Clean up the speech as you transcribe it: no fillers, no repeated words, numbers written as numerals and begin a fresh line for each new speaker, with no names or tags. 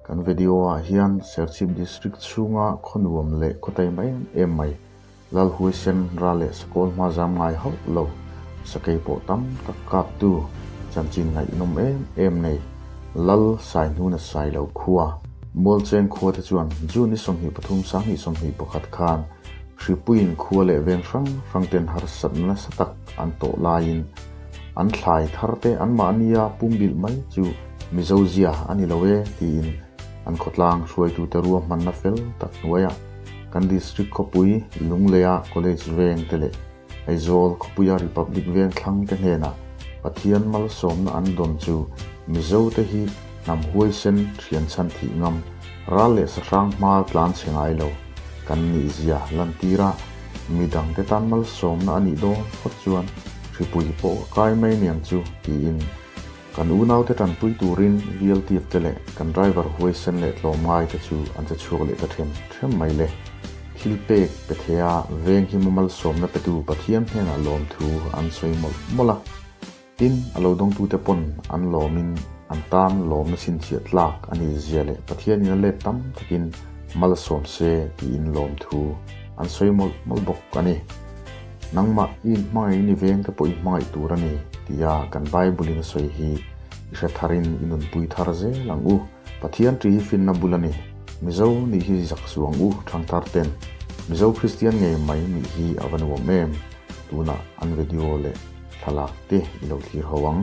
Kan video ah hian Serchhip District chhunga khaw nuam leh khaw taima em em mai Lalhuaisen ral leh Sakawl hma zam ngai hauh lo sakei pawh tam tak kaptu chanchin ngaihnawm em em nei Lal Saihnuna Sailo khua Mualcheng khua te chuan June ni 23 2021 khan Hripuiin khua leh veng hrang hrang ten harsatna nasa tak an tawh laiin an thlai thar te anmahnia pumbilh mai chu Mizo zia a ni lo e tiin an khawtlang hruaitute ruahmanna fel tak hnuaiah kan District khawpui Lungleia College veng te leh Aizawl khawpuia Republic veng thlang te hnenah Pathian malsawmna an dawn chu Mizo te hi hnam huaisen thian chhan thih ngam ral leh sahrang hma tlan chhe ngai lo kan nih zia lantir a, midang te tan malsawmna a nih dawn phawt chuan hripui pawh ka kai mai niang chu tiin Kan unaute tanpui turin VLTF te leh kan driver huaisen leh tlawmngai te chu an che chhuak leh ta them them mai le. Thil pek pe thei a, veng hi malsawmna petu Pathian hnenah lawmthu an sawi mawlh mawlh a. Tin, a lo dawngtute pawn an lawmin an tan lawmna chhinchhiah tlak a nih zia leh Pathianin a let tam takin malsawm se tiin lawmthu an sawi mawlh mawlh bawk a ni. Nangmah i inhmangaih ni veng te pawh i hmangaih tur a ni tia kan Bible-in a sawi hi i hre tharin i nunpui thar zel ang u. Pathian ṭi hi finna bul a ni. Mizo nih hi zak suh ang u, ṭhangthar ten. Mizo Kristian ngei mai nih hi a va nuam em? Tunah an video leh thlalak te i lo thlir ho ang.